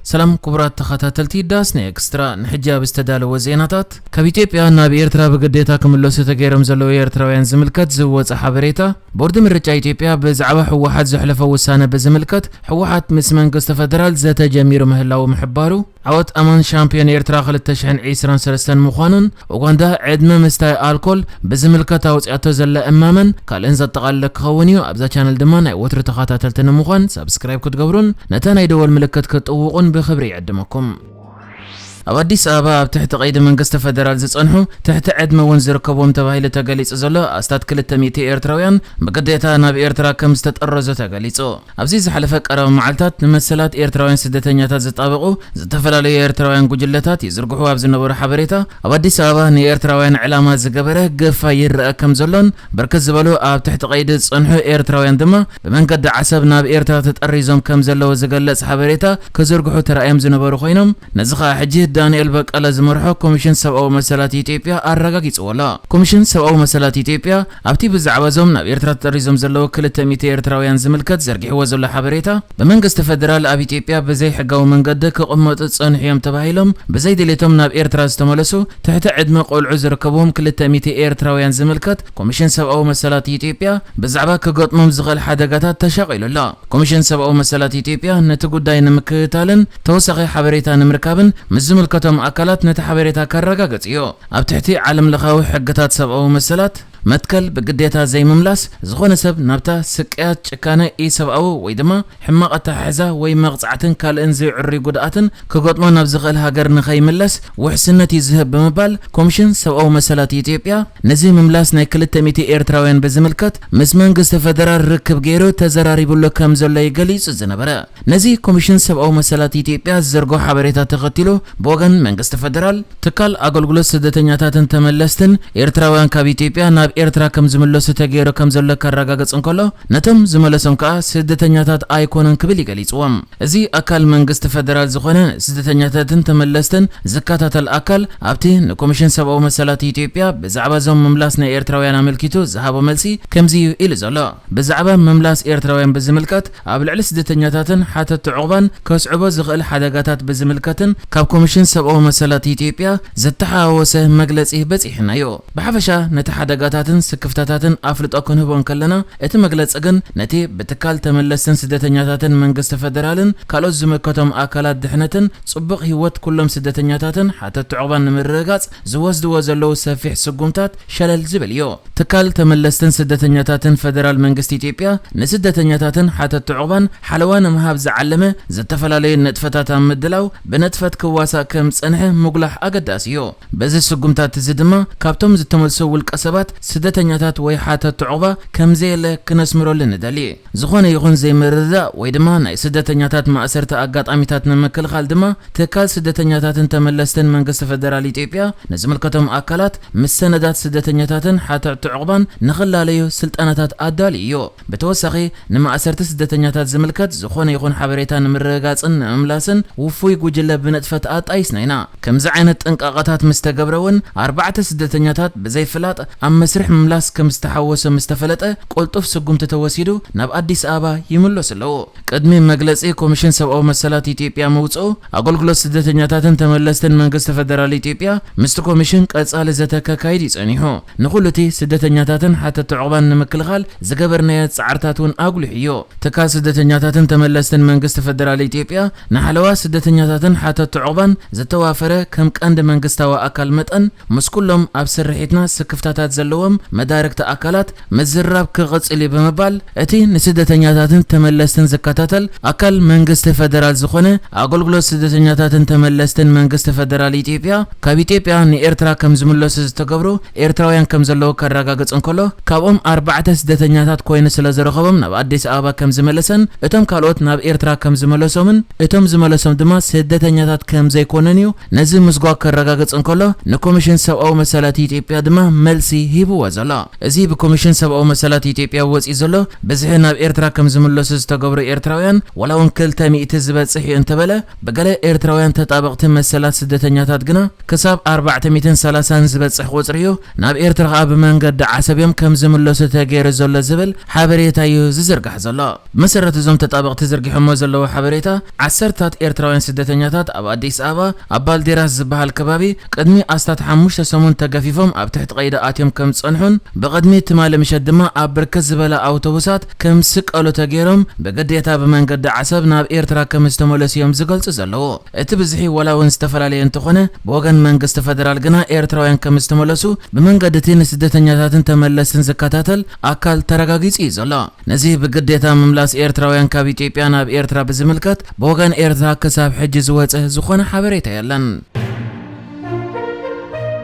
ሰላም ክቡራት ተኸታተልቲ ዳስና ኤክስትራ፣ ንሕጂ ኣብ ዝተዳለወ ዜናታት፣ ካብ ኢትዮጵያ ናብ ኤርትራ ብግዴታ ክምለሱ ተገይሮም ዘለዉ ኤርትራውያን ዝምልከት ዝወጸ ሓበሬታ፣ ቦርድ ምርጫ ኢትዮጵያ ብዛዕባ ህወሓት ዘሕለፎ ውሳነ ብዝምልከት፣ ህወሓት ምስ መንግስቲ ፈደራል ዘተ ጀሚሩ ምህላዉ ምሕባሩ፣ ዓወት ኣማን ሻምፒዮን ኤርትራ ክልተ ሽሕን ዕስራን ሰለስተን ምዃኑን፣ ኡጋንዳ ዕድመ ምስታይ ኣልኮል ብዝምልከት ኣውጺኣቶ ዘላ እማመን ካልእን ዘጠቓለለ ክኸውን እዩ። ኣብዛ ቻነል ድማ ናይ ወትሩ ተኸታተልቲ ንምዃን ሳብስክራይብ ክትገብሩን ነታ ናይ ደወል ምልክት ክትጥውቑን ብኽብሪ ይዕድመኩም። ኣብ ኣዲስ ኣበባ ኣብ ትሕቲ ቀይዲ መንግስቲ ፈደራል ዝጸንሑ፣ ትሕቲ ዕድመ እውን ዝርከብዎም ተባሂሉ ተገሊጹ ዘሎ ኣስታት ክልተ ሚእቲ ኤርትራውያን ብግዴታ ናብ ኤርትራ ከም ዝተጠረዙ ተገሊጹ። ኣብዚ ዝሓለፈ ቀረባ መዓልታት ንመሰላት ኤርትራውያን ስደተኛታት ዝጣበቑ ዝተፈላለዩ ኤርትራውያን ጉጅለታት ይዝርግሑ ኣብ ዝነበሩ ሓበሬታ፣ ኣብ ኣዲስ ኣበባ ንኤርትራውያን ዕላማ ዝገበረ ግፋ ይረአ ከም ዘሎን፣ ብርክት ዝበሉ ኣብ ትሕቲ ቀይዲ ዝጸንሑ ኤርትራውያን ድማ ብመንገዲ ዓሰብ ናብ ኤርትራ ተጠሪዞም ከም ዘለዉ ዝገልጽ ሓበሬታ ክዝርግሑ ተራእዮም ዝነበሩ ኮይኖም፣ ነዚ ኸኣ ሕጂ ዳንኤል በቀለ ዝመርሖ ኮሚሽን ሰብኣዊ መሰላት ኢትዮጵያ ኣረጋጊጽዎ ኣሎ። ኮሚሽን ሰብኣዊ መሰላት ኢትዮጵያ ኣብቲ ብዛዕባ እዞም ናብ ኤርትራ ተጠሪዞም ዘለዉ ክልተ ሚእቲ ኤርትራውያን ዝምልከት ዘርጊሕዎ ዘሎ ሓበሬታ፣ ብመንግስቲ ፈደራል ኣብ ኢትዮጵያ ብዘይ ሕጋዊ መንገዲ ክቕመጡ ዝጸንሑ እዮም ተባሂሎም ብዘይ ድሌቶም ናብ ኤርትራ ዝተመለሱ ትሕቲ ዕድመ ቆልዑ ዝርከብዎም ክልተ ሚእቲ ኤርትራውያን ዝምልከት ኮሚሽን ሰብኣዊ መሰላት ኢትዮጵያ ብዛዕባ ክገጥሞም ዝኽእል ሓደጋታት ተሻቒሉ ኣሎ። ኮሚሽን ሰብኣዊ መሰላት ኢትዮጵያ ነቲ ጉዳይ ንምክትታልን ተወሳኺ ሓበሬታ ንምርካብን ምስ ዝምልከቶም ኣካላት ነቲ ሓበሬታ ከረጋግጽ እዩ። ኣብ ትሕቲ ዓለምለኻዊ ሕግታት ሰብኣዊ መሰላት፣ መትከል ብግዴታ ዘይምምላስ፣ ዝኾነ ሰብ ናብታ ስቅያት፣ ጭካነ፣ ኢሰብኣዊ ወይ ድማ ሕማቕ ኣተሓሕዛ ወይ መቕጻዕትን ካልእን ዘይዕሩይ ጉድኣትን ክገጥሞ ናብ ዝኽእል ሃገር ንኸይምለስ ውሕስነት እዩ ዝህብ ብምባል ኮሚሽን ሰብኣዊ መሰላት ኢትዮጵያ ነዚ ምምላስ ናይ ክልተ ሚእቲ ኤርትራውያን ብዝምልከት ምስ መንግስቲ ፈደራል ርክብ ገይሩ ተዘራሪቡሉ ከም ዘሎ እዩ ገሊጹ ዝነበረ። ነዚ ኮሚሽን ሰብኣዊ መሰላት ኢትዮጵያ ዝዘርግሖ ሓበሬታ ተኸቲሉ፣ ብወገን መንግስቲ ፈደራል፣ ትካል ኣገልግሎት ስደተኛታትን ተመለስትን ኤርትራውያን ካብ ኢትዮጵያ ናብ ኤርትራ ከም ዝምለሱ ተገይሩ ከም ዘሎ ከረጋግጽ እንከሎ፣ ነቶም ዝመለሶም ከኣ ስደተኛታት ኣይኮኑን ክብል እዩ ገሊጽዎም። እዚ ኣካል መንግስቲ ፈደራል ዝኾነ ስደተኛታትን ተመለስትን ዝከታተል ኣካል፣ ኣብቲ ንኮሚሽን ሰብኣዊ መሰላት ኢትዮጵያ ብዛዕባ እዞም ምምላስ ናይ ኤርትራውያን ኣመልኪቱ ዝሃቦ መልሲ ከምዚ እዩ ኢሉ ዘሎ። ብዛዕባ ምምላስ ኤርትራውያን ብዝምልከት፣ ኣብ ልዕሊ ስደተኛታትን ሓተቲ ዑቕባን ከስዕቦ ዝኽእል ሓደጋታት ብዝምልከትን ካብ ኮሚሽን ሰብኣዊ መሰላት ኢትዮጵያ ዝተሓዋወሰ መግለጺ በጺሕናዮ። ብሓፈሻ ነቲ ሓደጋታትን ስክፍታታትን ኣፍልጦ ክንህቦ እንከለና፣ እቲ መግለጺ ግን ነቲ ብትካል ተመለስትን ስደተኛታትን መንግስቲ ፈደራልን ካልኦት ዝምልከቶም ኣካላት ድሕነትን ጽቡቕ ህይወት ኩሎም ስደተኛታትን ሓተቲ ዑቕባን ንምርግጋጽ ዝወስድዎ ዘለዉ ሰፊሕ ስጉምታት ሸለል ዝብል እዩ። ትካል ተመለስትን ስደተኛታትን ፈደራል መንግስቲ ኢትዮጵያ ንስደተኛታትን ሓተቲ ዑቕባን ሓለዋ ንምሃብ ዝዓለመ ዝተፈላለዩ ንጥፈታት ኣብ ምድላው ብንጥፈት ክዋሳእ ከም ዝጸንሐ ምጉላሕ ኣገዳሲ እዩ። በዚ ስጉምታት እዚ ድማ ካብቶም ዝተመልሱ ውልቀ ሰባት ስደተኛታት ወይ ሓተቲ ዑቕባ ከም ዘየለ ክነስምረሉ ንደሊ። ዝኾነ ይኹን ዘይምርድዳእ ወይ ድማ ናይ ስደተኛታት ማእሰርቲ ኣጋጣሚታት ንምክልኻል ድማ ትካል ስደተኛታትን ተመለስትን መንግስቲ ፈደራል ኢትዮጵያ ንዝምልከቶም ኣካላት ምስ ሰነዳት ስደተኛታትን ሓተቲ ዑቕባን ንኽላለዩ ስልጠናታት ኣዳልዩ እዩ። ብተወሳኺ ንማእሰርቲ ስደተኛታት ዝምልከት ዝኾነ ይኹን ሓበሬታ ንምርግጋጽን ንምምላስን ውፉይ ጉጅለ ብንጥፈት ኣጣይስና ኢና። ከምዚ ዓይነት ጥንቃቐታት ምስ ተገብረ እውን ኣርባዕተ ስደተኛታት ብዘይፍላጥ ኣብ መስርሕ ምምላስ ከም ዝተሓወሶ ምስ ተፈለጠ ቅልጡፍ ስጉምቲ ተወሲዱ ናብ ኣዲስ ኣበባ ይምለሱ ኣለዉ። ቅድሚ መግለጺ ኮሚሽን ሰብኣዊ መሰላት ኢትዮጵያ ምውጽኡ፣ ኣገልግሎት ስደተኛታትን ተመለስትን መንግስቲ ፈደራል ኢትዮጵያ ምስቲ ኮሚሽን ቀጻሊ ዘተ ከካይድ እዩ ጸኒሑ። ንኹሉ እቲ ስደተኛታትን ሓተቲ ዑቕባን ንምክልኻል ዝገበርናዮ ጻዕርታት እውን ኣጉሊሑ እዩ። ትካል ስደተኛታትን ተመለስትን መንግስቲ ፈደራል ኢትዮጵያ ንሓለዋ ስደተኛታትን ሓተቲ ዑቕባን ዝተዋፈረ ከም ቀንዲ መንግስታዊ ኣካል መጠን፣ ምስ ኩሎም ኣብ ስርሒትና ስክፍታታት ዘለዎም መዳርግቲ ኣካላት ምዝራብ ክቕጽል እዩ ብምባል፣ እቲ ንስደተኛታትን ተመለስትን ዝከታተል ኣካል መንግስቲ ፈደራል ዝኾነ ኣገልግሎት ስደተኛታትን ተመለስትን መንግስቲ ፈደራል ኢትዮጵያ፣ ካብ ኢትዮጵያ ንኤርትራ ከም ዝምለሱ ዝተገብሩ ኤርትራውያን ከም ዘለዉ ከረጋግጽ እንከሎ፣ ካብኦም ኣርባዕተ ስደተኛታት ኮይኑ ስለ ዝረኸቦም ናብ ኣዲስ ኣበባ ከም ዝመለሰን፣ እቶም ካልኦት ናብ ኤርትራ ከም ዝመለሶምን፣ እቶም ዝመለሶም ድማ ስደተኛታት ከም ዘይኮኑን እዩ ነዚ ምስጓግ ከረጋግጽ እንከሎ፣ ንኮሚሽን ሰብኣዊ መሰላት ኢትዮጵያ ድማ መልሲ ሂቡ። ወዘሎ። እዚ ብኮሚሽን ሰብኣዊ መሰላት ኢትዮጵያ ወፂኡ ዘሎ ብዝሒ ናብ ኤርትራ ከም ዝምለሱ ዝተገብሩ ኤርትራውያን ዋላ እውን ክልተ ሚእቲ ዝበፅሕ እዩ እንተበለ፣ ብገለ ኤርትራውያን ተጣበቕቲ መሰላት ስደተኛታት ግና ክሳብ ኣርባዕተ ሚእትን ሰላሳን ዝበፅሕ ቁፅሪ እዩ ናብ ኤርትራ ከዓ ብመንገዲ ዓሰብ እዮም ከም ዝምለሱ ተገይሩ ዘሎ ዝብል ሓበሬታ እዩ ዝዝርጋሕ ዘሎ። ብመሰረት እዞም ተጣበቕቲ ዘርጊሖሞ ዘለዉ ሓበሬታ፣ ዓሰርታት ኤርትራውያን ስደተኛታት ኣብ ኣዲስ ኣበባ ኣብ ባልዴራስ ዝበሃል ከባቢ ቅድሚ ኣስታት ሓሙሽተ ሰሙን ተገፊፎም ኣብ ትሕቲ ቀይዲ ኣትዮም ከም ዝጸንሑን ብቕድሚ ትማሊ ምሸት ድማ ኣብ ብርክት ዝበላ ኣውቶቡሳት ከም ዝስቀሉ ተገይሮም ብግዴታ ብመንገዲ ዓሰብ ናብ ኤርትራ ከም ዝተመለሱ እዮም ዝገልጹ ዘለዉ። እቲ ብዝሒ ዋላ እውን ዝተፈላለየ እንተኾነ፣ ብወገን መንግስቲ ፈደራል ግና ኤርትራውያን ከም ዝተመለሱ ብመንገዲ እቲ ንስደተኛታትን ተመለስትን ዝከታተል ኣካል ተረጋጊጹ እዩ ዘሎ። ነዚ ብግዴታ ምምላስ ኤርትራውያን ካብ ኢትዮጵያ ናብ ኤርትራ ብዝምልከት ብወገን ኤርትራ ክሳብ ሕጂ ዝወጸ ዝኾነ ሓበሬታ የለን።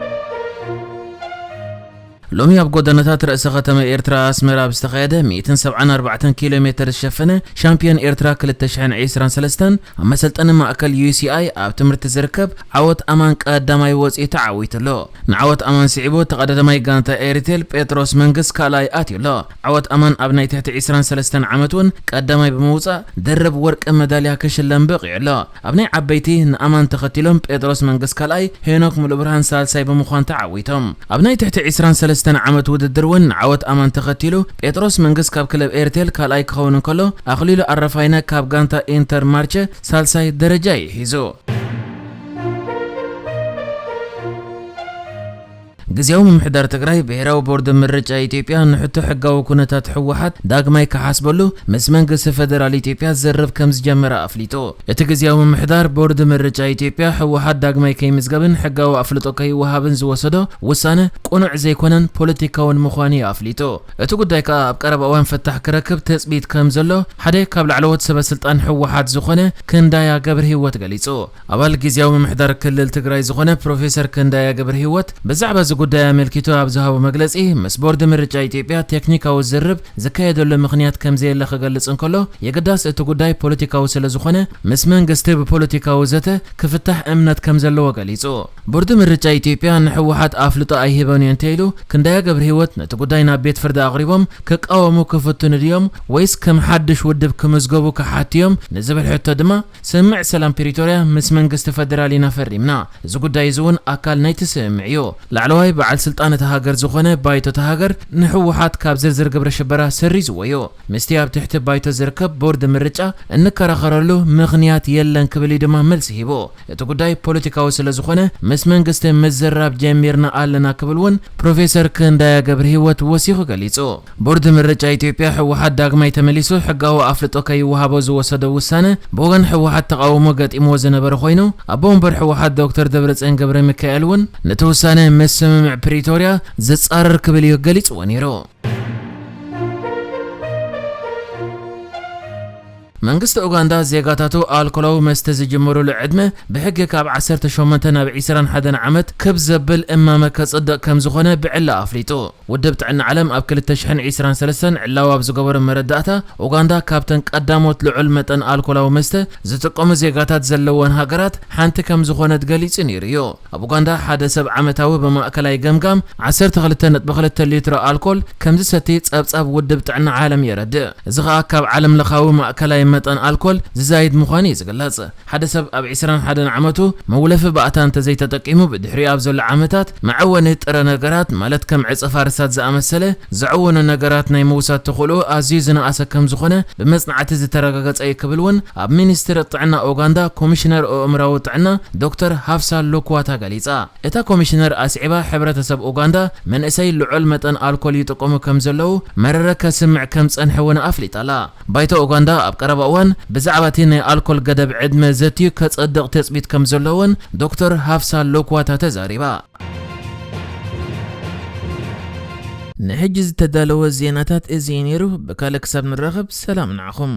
ሎሚ ኣብ ጎደናታት ርእሰ ከተማ ኤርትራ ኣስመራ ኣብ ዝተኻየደ ሚእትን ሰብዓን ኣርባዕተን ኪሎ ሜትር ዝሸፈነ ሻምፒዮን ኤርትራ ክልተ ሽሕን ዕስራን ሰለስተን ኣብ መሰልጠኒ ማእከል ዩ ሲ ኣይ ኣብ ትምህርቲ ዝርከብ ዓወት ኣማን ቀዳማይ ወጺኡ ተዓዊቱ ኣሎ። ንዓወት ኣማን ስዒቡ ተቐዳዳማይ ጋንታ ኤሪቴል ጴጥሮስ መንግስ ካልኣይ ኣትዩ ኣሎ። ዓወት ኣማን ኣብ ናይ ትሕቲ ዕስራን ሰለስተን ዓመት እውን ቀዳማይ ብምውጻእ ድርብ ወርቂ መዳልያ ክሽለም በቒዑ ኣሎ። ኣብ ናይ ዓበይቲ ንኣማን ተኸቲሎም ጴጥሮስ መንግስ ካልኣይ፣ ሄኖክ ሙሉብርሃን ሳልሳይ ብምዃን ተዓዊቶም። ኣብ ናይ ትሕቲ ዕስራን ሰለስተን ዓመት ውድድር እውን ንዓወት ኣማን ተኸቲሉ ጴጥሮስ መንግስ ካብ ክለብ ኤርቴል ካልኣይ ክኸውን እንከሎ፣ ኣኽሊሉ ኣረፋይነ ካብ ጋንታ ኢንተር ማርቸ ሳልሳይ ደረጃ እዩ ሒዙ። ግዝያዊ ምምሕዳር ትግራይ ብሄራዊ ቦርድ ምርጫ ኢትዮጵያ ንሕቶ ሕጋዊ ኩነታት ህወሓት ዳግማይ ክሓስበሉ ምስ መንግስቲ ፈደራል ኢትዮጵያ ዝርርብ ከም ዝጀመረ ኣፍሊጡ። እቲ ግዝያዊ ምምሕዳር ቦርድ ምርጫ ኢትዮጵያ ህወሓት ዳግማይ ከይምዝገብን ሕጋዊ ኣፍልጦ ከይወሃብን ዝወሰዶ ውሳነ ቅኑዕ ዘይኮነን ፖለቲካውን ምዃኑ እዩ ኣፍሊጡ። እቲ ጉዳይ ከኣ ኣብ ቀረባ እዋን ፍታሕ ክረክብ ትጽቢት ከም ዘሎ ሓደ ካብ ላዕለዎት ሰበ ስልጣን ህወሓት ዝኾነ ክንዳያ ገብረ ህይወት ገሊጹ። ኣባል ግዝያዊ ምምሕዳር ክልል ትግራይ ዝኾነ ፕሮፌሰር ክንዳያ ገብረ ህይወት ብዛዕባ እዚ ጉዳይ ኣመልኪቱ ኣብ ዝሃቦ መግለጺ፣ ምስ ቦርድ ምርጫ ኢትዮጵያ ቴክኒካዊ ዝርርብ ዝካየደሉ ምኽንያት ከም ዘየለ ክገልጽ እንከሎ፣ የግዳስ እቲ ጉዳይ ፖለቲካዊ ስለ ዝኾነ ምስ መንግስቲ ብፖለቲካዊ ዘተ ክፍታሕ እምነት ከም ዘለዎ ገሊጹ። ቦርድ ምርጫ ኢትዮጵያ ንህወሓት ኣፍልጦ ኣይህበን እዩ እንተኢሉ፣ ክንዳያ ገብረ ህይወት ነቲ ጉዳይ ናብ ቤት ፍርዲ ኣቕሪቦም ክቃወሙ ክፍትኑ ድዮም ወይስ ከም ሓድሽ ውድብ ክምዝገቡ ክሓቱ እዮም ንዝብል ሕቶ ድማ፣ ስምምዕ ሰላም ፕሪቶርያ ምስ መንግስቲ ፈደራል ኢና ፈሪምና። እዚ ጉዳይ እዚ እውን ኣካል ናይቲ ስምምዕ እዩ። ላዕለዋይ በዓል ስልጣን እታ ሃገር ዝኾነ ባይቶ እታ ሃገር ንህወሓት ካብ ዝርዝር ግብረ ሽበራ ሰሪዝዎ እዩ። ምስቲ ኣብ ትሕቲ ባይቶ ዝርከብ ቦርድ ምርጫ እንከራኸረሉ ምኽንያት የለን ክብል እዩ ድማ መልሲ ሂቡ። እቲ ጉዳይ ፖለቲካዊ ስለ ዝኾነ ምስ መንግስቲ ምዝራብ ጀሚርና ኣለና ክብል እውን ፕሮፌሰር ክንዳያ ገብረ ህይወት ወሲኹ ገሊጹ። ቦርድ ምርጫ ኢትዮጵያ ህወሓት ዳግማይ ተመሊሱ ሕጋዊ ኣፍልጦ ከይወሃቦ ዝወሰዶ ውሳነ ብወገን ህወሓት ተቓውሞ ገጢምዎ ዝነበረ ኮይኑ፣ ኣቦ ወንበር ህወሓት ዶክተር ደብረጽዮን ገብረ ሚካኤል እውን ነቲ ውሳነ ምስ ስምምዕ ፕሪቶርያ ዝጻረር ክብል እዩ ገሊጽዎ ነይሩ። መንግስቲ ኡጋንዳ ዜጋታቱ ኣልኮላዊ መስተ ዝጅምሩሉ ዕድመ ብሕጊ ካብ ዓሰርተ ሸሞንተ ናብ ዕስራን ሓደን ዓመት ክብ ዘብል እማመ ከጽድቕ ከም ዝኾነ ብዕላ ኣፍሊጡ። ውድብ ጥዕና ዓለም ኣብ ክልተ ሽሕን ዕስራን ሰለስተን ዕላዊ ኣብ ዝገበሮ መረዳእታ፣ ኡጋንዳ ካብተን ቀዳሞት ልዑል መጠን ኣልኮላዊ መስተ ዝጥቀሙ ዜጋታት ዘለወን ሃገራት ሓንቲ ከም ዝኾነት ገሊጹ ነይሩ እዩ። ኣብ ኡጋንዳ ሓደ ሰብ ዓመታዊ ብማእከላይ ገምጋም ዓሰርተ ክልተ ነጥቢ ክልተ ሊትሮ ኣልኮል ከም ዝሰቲ ጸብጻብ ውድብ ጥዕና ዓለም የረድእ። እዚ ኸኣ ካብ ዓለም ለኻዊ ማእከላይ መጠን ኣልኮል ዝዛይድ ምዃኑ እዩ ዝግለጽ። ሓደ ሰብ ኣብ ዕስራን ሓደን ዓመቱ መውለፊ ባእታ እንተዘይተጠቂሙ፣ ብድሕሪኡ ኣብ ዘሎ ዓመታት መዐወኒ ጥረ ነገራት፣ ማለት ከም ዕጸ ፋርሳት ዝኣመሰለ ዘዐውኑ ነገራት ናይ ምውሳድ ተኽእሎኡ ኣዝዩ ዝነኣሰ ከም ዝኾነ ብመጽናዕቲ ዝተረጋገጸ እዩ ክብል እውን ኣብ ሚኒስትሪ ጥዕና ኡጋንዳ ኮሚሽነር ኣእምራዊ ጥዕና ዶክተር ሃፍሳ ሉክዋታ ገሊጻ። እታ ኮሚሽነር ኣስዒባ፣ ሕብረተሰብ ኡጋንዳ መንእሰይ ልዑል መጠን ኣልኮል ይጥቀሙ ከም ዘለዉ መረረ ከስምዕ ከም ጸንሐ እውን ኣፍሊጣ ኣላ። ባይቶ ኡጋንዳ ኣብ ቀረባ እዋን ብዛዕባ እቲ ናይ ኣልኮል ገደብ ዕድመ ዘትዩ ከጸድቕ ትጽቢት ከም ዘለዎን ዶክተር ሃፍሳ ሎክዋታ ተዛሪባ። ንሕጂ ዝተዳለወ ዜናታት እዚ እዩ ነይሩ። ብካልእ ክሳብ ንራኸብ ሰላም ንዓኹም።